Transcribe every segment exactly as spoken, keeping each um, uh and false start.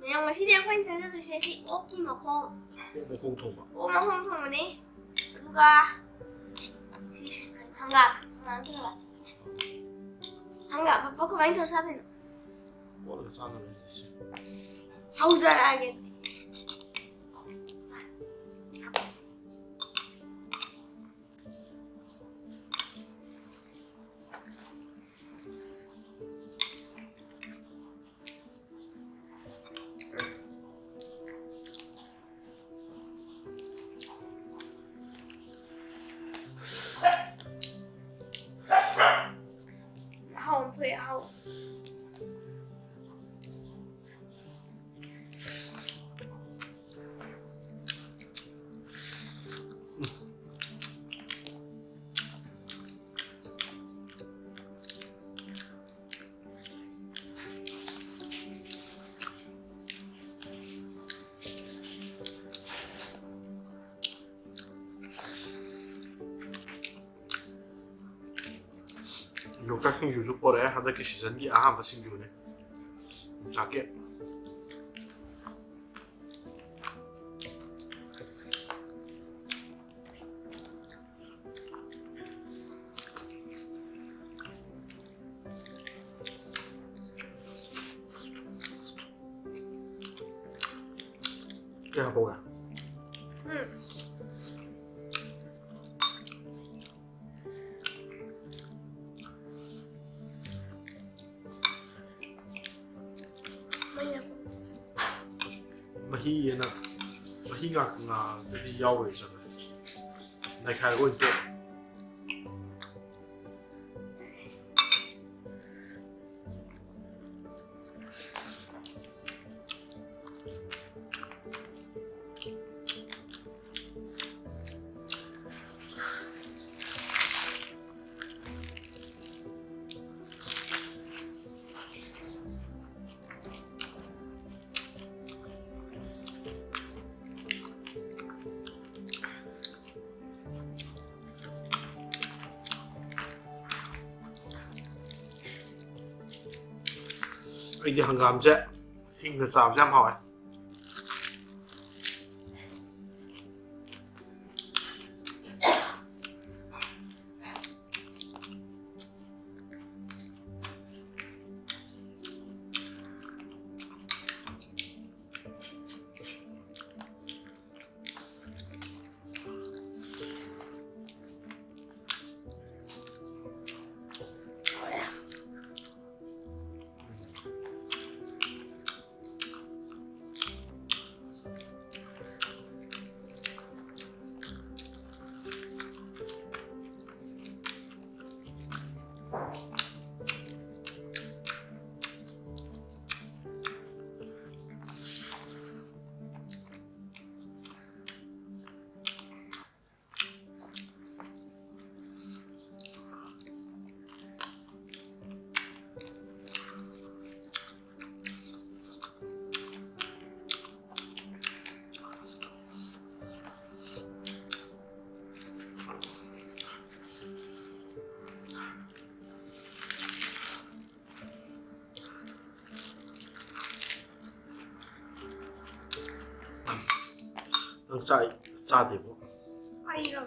ꯃꯌꯥꯝ, ꯉꯁꯤꯗꯤ ꯑꯩꯈꯣꯏꯅ ꯆꯥꯖꯗꯣꯏꯁꯦ ꯁꯤ ꯑꯣꯛꯀꯤ ꯃꯈꯣꯡ꯫ ꯑꯣꯛ ꯃꯈꯣꯡ ꯊꯣꯡꯕ꯫ ꯑꯣꯛ ꯃꯈꯣꯡ ꯊꯣꯡꯕꯅꯤ꯫ ꯑꯗꯨꯒ ꯁꯤ ꯍꯪꯒꯥꯝ, ꯍꯪꯒꯥꯝ ꯊꯣꯡꯕ꯫ ꯍꯪꯒꯥꯝ ꯃꯄꯣꯛ ꯀꯃꯥꯏꯅ ꯇꯧꯔ ꯆꯥꯗꯣꯏꯅꯣ? ꯀꯣꯠꯂꯒ ꯆꯥꯗꯣꯏꯅꯦ ꯁꯤꯁꯦ꯫ ꯍꯧꯖꯔꯛꯑꯒꯦ꯫ ꯍꯥꯎ, ꯊꯣꯛꯑꯦ, ꯍꯥꯎ꯫ ꯌꯣꯡꯆꯥꯛ ꯁꯤꯡꯖꯨꯁꯨ ꯄꯣꯔꯛꯑꯦ, ꯍꯟꯗꯛꯀꯤ ꯁꯤꯖꯟꯒꯤ ꯑꯍꯥꯟꯕ ꯁꯤꯡꯖꯨꯅꯦ꯫ ꯌꯣꯡꯆꯥꯛꯀꯤ꯫ ꯀꯌꯥ ꯍꯥꯞꯄꯧꯒꯦ? ꯎꯝ꯫ ꯃꯍꯤ ꯍꯥꯞꯄꯣ꯫ ꯃꯍꯤ ꯑꯅ, ꯃꯍꯤ ꯉꯥꯛꯇ ꯉꯥꯡꯗꯗꯤ ꯌꯥꯎꯔꯣꯏ ꯆꯠꯂꯦ꯫ ꯅꯩꯈꯥꯏꯔꯒ ꯑꯣꯏꯅ ꯇꯣꯛꯑꯣ꯫ ꯑꯩꯗꯤ ꯍꯪꯒꯥꯝꯁꯦ ꯍꯤꯡꯅ ꯆꯥꯕꯁꯦ ꯌꯥꯝ ꯍꯥꯎꯋꯦ꯫ ꯅꯪ ꯆꯥꯛ ꯆꯥꯗꯦꯕꯣ? ꯑꯩꯔꯣ?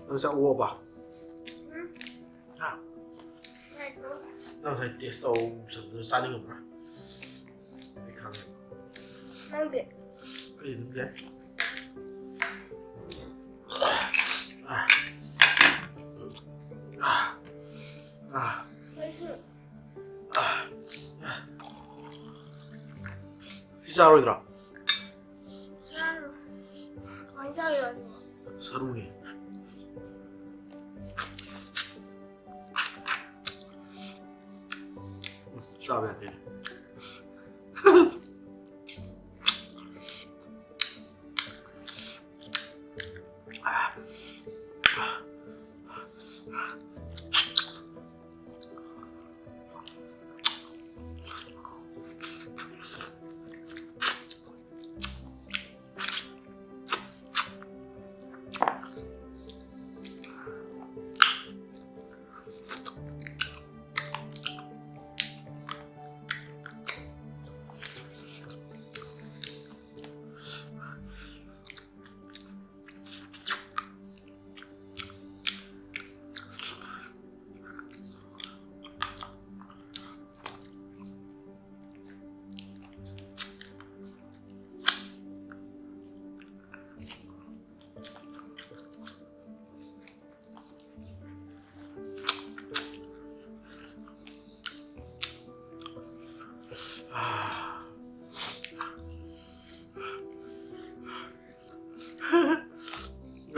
ꯅꯪ ꯆꯥꯛ ꯑꯣꯛꯑꯕ? ꯎꯝ꯫ ꯍꯥ? ꯉꯥꯏꯈꯣ꯫ ꯅꯪ ꯉꯁꯥꯏ ꯇꯦꯁ ꯇꯧꯕꯗꯣ ꯆꯥꯅꯤꯡꯉꯝꯕ꯭ꯔꯥ? ꯑꯩ ꯈꯪꯉꯦ꯫ ꯅꯪꯗꯤ? ꯑꯩ ꯑꯗꯨꯝ ꯌꯥꯏ꯫ ꯑꯥ꯫ ꯑꯥ꯫ ꯑꯥ꯫ ꯑꯩꯁꯨ꯫ ꯑꯥ꯫ ꯑꯥ꯫ ꯁꯤ ꯆꯥꯔꯣꯏꯗ꯭ꯔꯣ? ꯆꯥꯔꯣꯏ꯫ ꯀꯃꯥꯏꯅ ꯆꯥꯗꯣꯏꯅꯣ ꯑꯗꯨꯕꯣ? ꯁꯔꯨꯅꯦ꯫ ꯆꯥꯕ ꯌꯥꯗꯦꯅꯦ꯫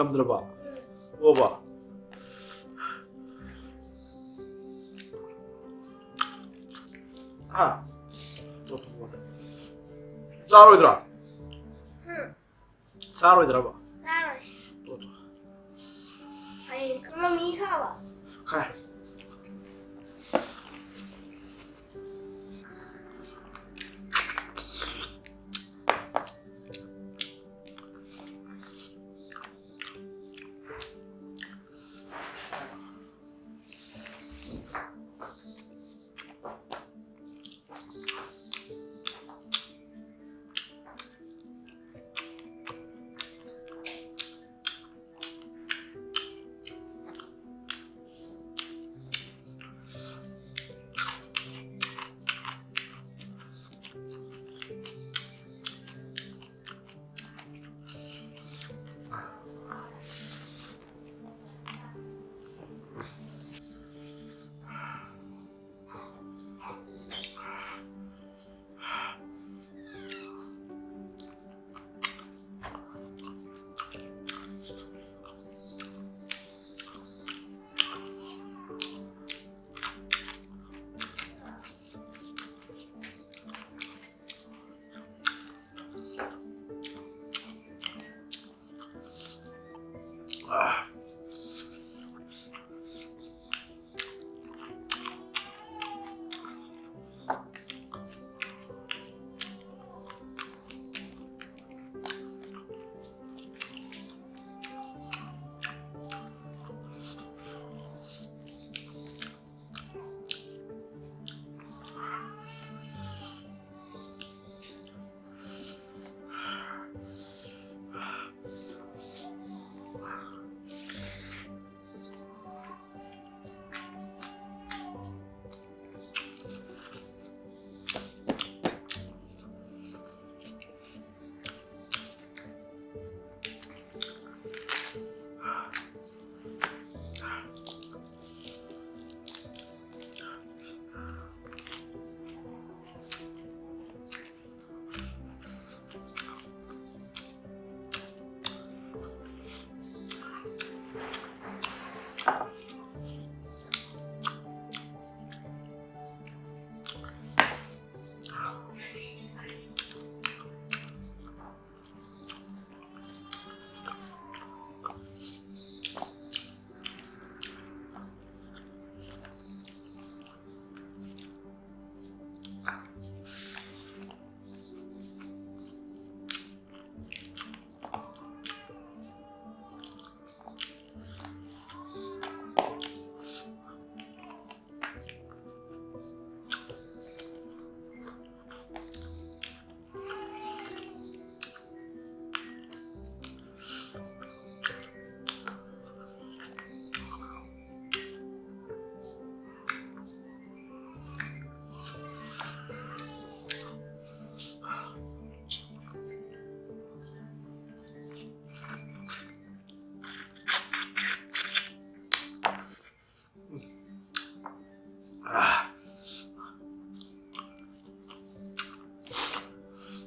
ꯉꯝꯗ꯭ꯔꯕꯣ? ꯑꯣꯕ? ꯍꯥ? ꯆꯥꯔꯣꯏꯗ꯭ꯔꯣ? ꯎꯝ꯫ ꯆꯥꯔꯣꯏꯗ꯭ꯔꯕ? ꯆꯥꯔꯣꯏ꯫ ꯇꯣ, ꯇꯣ꯫ ꯍꯌꯦꯡ ꯃꯃꯤ ꯈꯥꯕ꯫ ꯈꯥꯏ꯫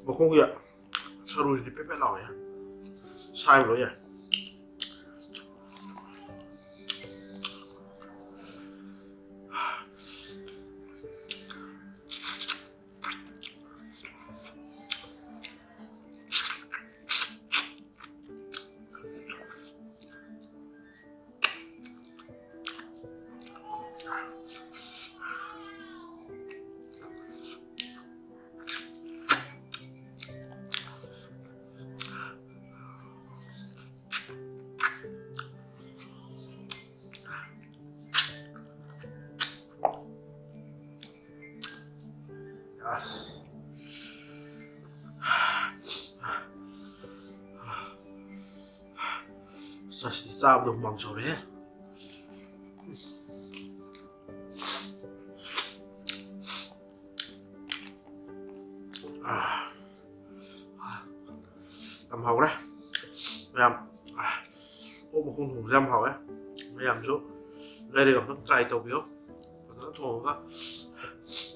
ꯃꯈꯣꯡꯒꯤ ꯁꯔꯨꯁꯤꯗꯤ ꯄꯦꯠ ꯄꯦꯠ ꯂꯥꯎꯋꯦ, ꯁꯥꯏꯕ ꯂꯣꯏ ꯌꯥꯏ꯫ ꯑꯁ꯫ ꯑꯁ, ꯆꯥꯕꯗ ꯍꯨꯃꯥꯡ ꯁꯧꯔꯦꯍꯦ꯫ ꯑꯥ꯫ ꯌꯥꯝ ꯍꯥꯎꯔꯦ ꯃꯌꯥꯝ꯫ ꯑꯥ꯫ ꯑꯣꯛ ꯃꯈꯣꯡ ꯊꯣꯡꯕꯁꯦ ꯌꯥꯝ ꯍꯥꯎꯋꯦ꯫ ꯃꯌꯥꯝꯁꯨ ꯂꯩꯔꯒ ꯑꯝꯇꯪ try ꯇꯧꯕꯤꯌꯣ꯫ ꯐꯖꯅ ꯊꯣꯡꯉꯒ꯫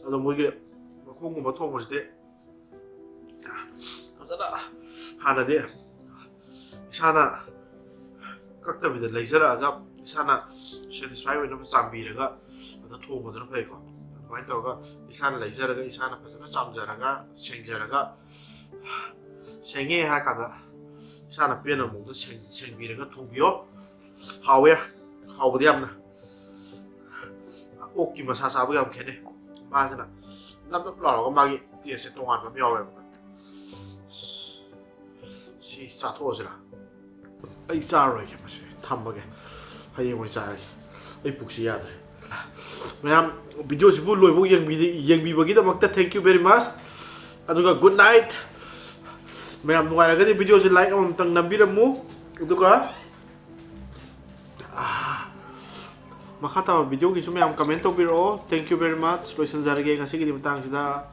ꯑꯗꯣ ꯃꯣꯏꯒꯤ ꯃꯈꯣꯡꯒꯨꯝꯕ ꯊꯣꯡꯕꯁꯤꯗꯤ ꯐꯖꯅ ꯍꯥꯟꯅꯗꯤ ꯏꯁꯥꯅ ꯀꯛꯇꯕꯤꯗ ꯂꯩꯖꯔꯛꯑꯒ ꯏꯁꯥꯅ satisfy ꯑꯣꯏꯅꯕ ꯆꯥꯝꯕꯤꯔꯒ ꯑꯗ ꯊꯣꯡꯕꯗꯨꯅ ꯐꯩꯀꯣ꯫ ꯑꯗꯨꯃꯥꯏꯅ ꯇꯧꯔꯒ ꯏꯁꯥꯅ ꯂꯩꯖꯔꯒ ꯏꯁꯥꯅ ꯐꯖꯅ ꯆꯥꯝꯖꯔꯒ ꯁꯦꯡꯖꯔꯒ, ꯁꯦꯡꯉꯦ ꯍꯥꯏꯔ ꯀꯥꯟꯗ ꯏꯁꯥꯅ ꯄꯦꯟꯕ ꯃꯑꯣꯡꯗ ꯁꯦꯡ-, ꯁꯦꯡꯕꯤꯔꯒ ꯊꯣꯡꯕꯤꯌꯣ꯫ ꯍꯥꯎꯋꯦ, ꯍꯥꯎꯕꯗꯤ ꯌꯥꯝꯅ꯫ ꯑꯣꯛꯀꯤ ꯃꯁꯥ ꯆꯥꯕꯒ ꯌꯥꯝ ꯈꯦꯠꯅꯩ꯫ ꯃꯥꯁꯤꯅ ꯅꯞ ꯅꯞ ꯂꯥꯎꯔꯒ ꯃꯥꯒꯤ taste ꯁꯦ ꯇꯣꯉꯥꯟꯕ ꯑꯃ ꯌꯥꯎꯋꯦꯕ꯫ ꯁꯤ ꯆꯥꯊꯣꯛꯑꯁꯤꯔꯥ? ꯑꯩ ꯆꯥꯔꯔꯣꯏꯒꯦ, ꯃꯁꯤ ꯊꯝꯃꯒꯦ, ꯍꯌꯦꯡ ꯑꯣꯏꯅ ꯆꯥꯔꯒꯦ꯫ ꯑꯩ ꯄꯨꯛꯁꯤ ꯌꯥꯗ꯭ꯔꯦ꯫ ꯃꯌꯥꯝ, video ꯁꯤꯕꯨ ꯂꯣꯏꯐꯥꯎ ꯌꯦꯡꯕꯤꯗ-, ꯌꯦꯡꯕꯤꯕꯒꯤꯗꯃꯛꯇ thank you very much꯫ ꯑꯗꯨꯒ good night꯫ ꯃꯌꯥꯝ ꯅꯨꯡꯉꯥꯏꯔꯒꯗꯤ video ꯁꯤ like ꯑꯃꯃꯝꯇꯪ ꯅꯝꯕꯤꯔꯝꯃꯨ꯫ ꯑꯗꯨꯒ, ꯑꯥ, ꯃꯈꯥ ꯇꯥꯕ video ꯒꯤꯁꯨ ꯃꯌꯥꯝ comment ꯇꯧꯕꯤꯔꯛꯑꯣ꯫ Thank you very much꯫ ꯂꯣꯏꯁꯤꯟꯖꯔꯒꯦ ꯉꯁꯤꯒꯤꯗꯤ ꯃꯇꯥꯡꯁꯤꯗ꯫